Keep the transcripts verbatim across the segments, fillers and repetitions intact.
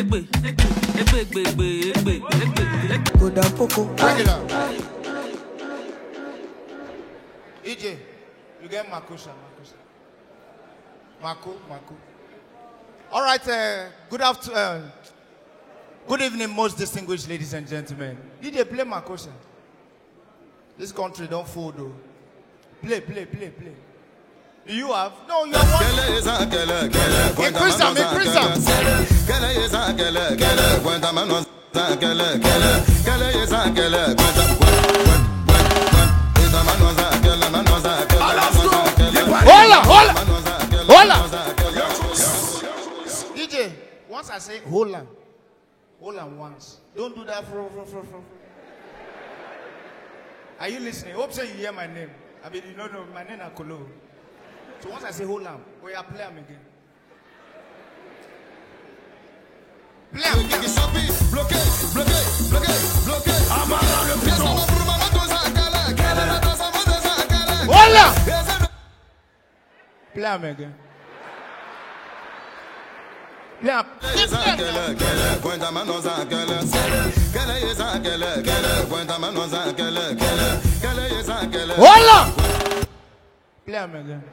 Egbe, egbe, egbe, egbe, egbe, egbe, egbe. Go down, Poco. Check it out. E J, you get Makusha, Makusha. Mako, Mako. All right, uh, good afternoon. Uh, good evening, most distinguished ladies and gentlemen. D J, play Makusha. This country don't fold, though. Play, play, play, play. Do you have? No, you have one. Increase them, increase them. Hola, hola, hola. D J, once I say hola, hold on once. Don't do that. Fro, fro, fro, fro. Are you listening? Hope say you hear my name. I mean, you know, no, my name is Kolo. So once I say hold on, we are play am again. Play am. Bloqué, bloqué, bloqué, bloqué. Hold on. Play am again. Play am. Hold on. Play am again.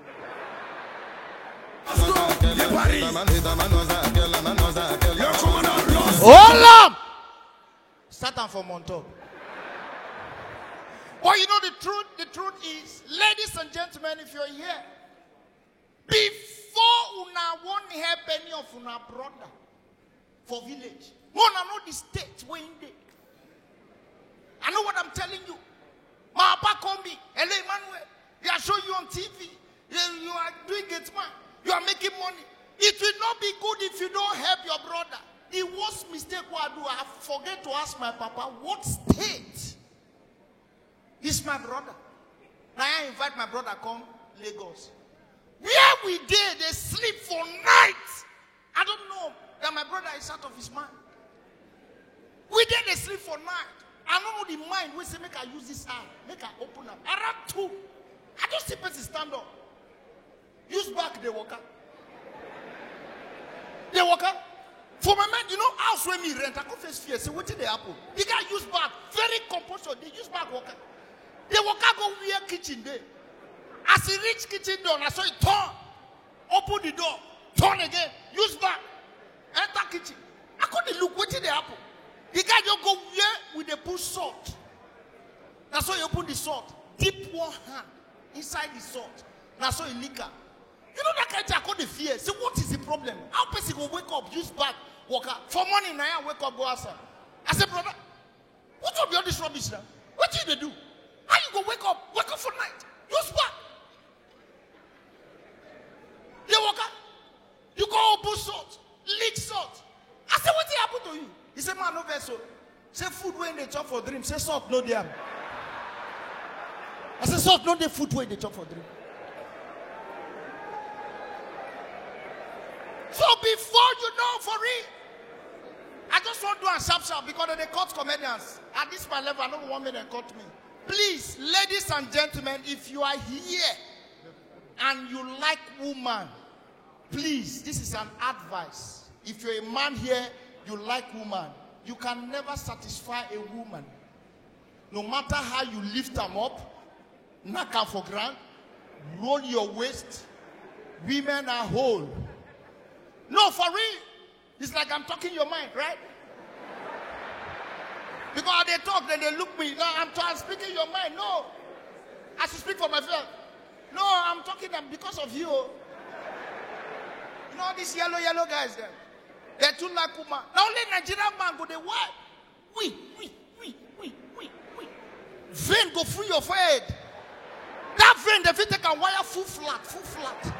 Hold on. Start am from on top. But you know the truth, the truth is, ladies and gentlemen, if you're here, before una wan help any of una brother for village, una know the state wey im dey. I know what I'm telling you. My papa call me, "Hello, Emmanuel. They are showing you on T V. You, you are doing it, man. You are making money. It will not be good if you don't help your brother." The worst mistake wey I do, I forget to ask my papa, "What state is my brother?" Now I invite my brother come Lagos. Where we dey, dey sleep for night. I don't know that my brother is out of his mind. We dey dey sleep for night. I no know the mind wey say make I use this eye, make I open am. Around two, I just see person stand up. Use back, dey waka. Dey waka. For my mind, you know, house wey me rent, I come first fear, say, "Wetin dey happen?" The guy use back, very composure, dey use back waka. Dey waka go where kitchen dey. As he reach kitchen door, na so he turn. Open the door, turn again, use back, enter kitchen. I come dey look, wetin dey happen? The guy just go where we dey put salt. Na so he open the salt, dip one hand inside the salt. Na so he lick am. You know that kind thing, I come dey fear. Say, "What is the problem? How person go wake up, use back, waka?" For morning, na I wake up, go outside. I say, "Brother, what of all this rubbish now? Wetin you dey do? How you go wake up, wake up for night? Use back." Dey waka. You go open salt, lick salt. I say, "Wetin happen to you?" He say, "Man, no vex o." Say, "Food wey dey chop for dream, say salt no dey am." I say, "Salt no dey food wey dey chop for dream." So before you know for real, I just wan do am sharp sharp because dem dey cut comedians. At this my level, I no wan make dem cut me. Please, ladies and gentlemen, if you are here and you like woman, please, this is an advice. If you're a man here, you like woman, you can never satisfy a woman. No matter how you lift am up, knock am for ground, roll your waist, women are whole. No, for real. It's like I'm talking your mind, right? Because they talk, then they look me. No, I'm, I'm speaking your mind. No. I should speak for myself. No, I'm talking them because of you. You know these yellow, yellow guys there. They're too like woman. Now only Nigerian man go dey wipe. We, we, we, we, we, we. Vein go free your forehead. That vein, dem fit take am wire full flat, full flat.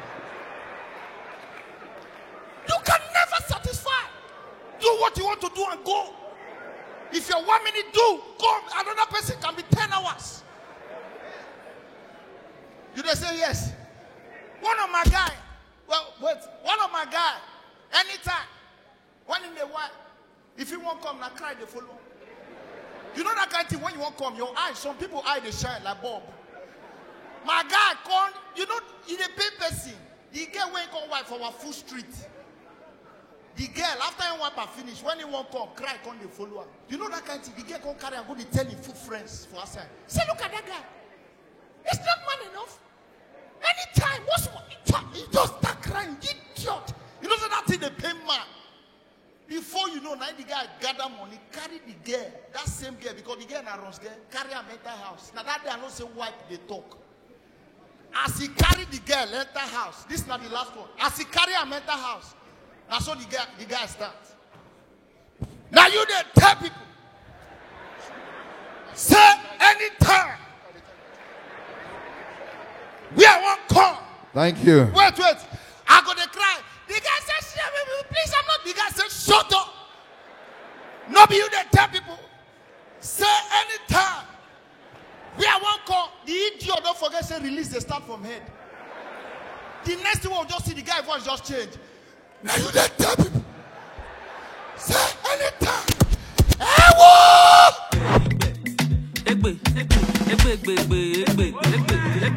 You can never satisfy. Do what you want to do and go. If you're one minute, do. Go. Another person can be ten hours. You dey say yes. One of my guy, well, wait, one of my guy, anytime, when him dey wipe, if he wan come, na cry dey follow. You know that kind thing, when you wan come, your eye, some people eye dey shine like bulb. My guy come, you know, he dey pay person. The girl wey come wipe for our full street. The girl, after him wipe her finish, when he wan come, cry come dey follow am. You know that kind thing. The girl come carry am go dey tell him full friends for outside. Say, "Look at that guy. Is that man enough? Anytime, what's what?" He just start crying. Idiot. You know say that thing dey pain man. Before you know, now the guy gather money, carry the girl, that same girl, because the girl na runs girl, carry am enter house. Now that day I know say wipe dey talk. As he carry the girl enter house, this na the last one. As he carry am enter house, na so the guy the guy start. Now you dey tell people, say, "Anytime where I wan come." Thank you. Wait, wait. I go dey cry. The guy say, "Share me, please." I'm not. The guy say, "Shut up." No be you dey tell people. Say, "Anytime where I wan come." The idiot don't forget say release dey start from head. The next thing we just see, the guy voice just change. Now you dey tell people. Say, "Anytime." Ewo! Egbe, egbe, egbe, egbe, egbe, egbe, egbe, egbe.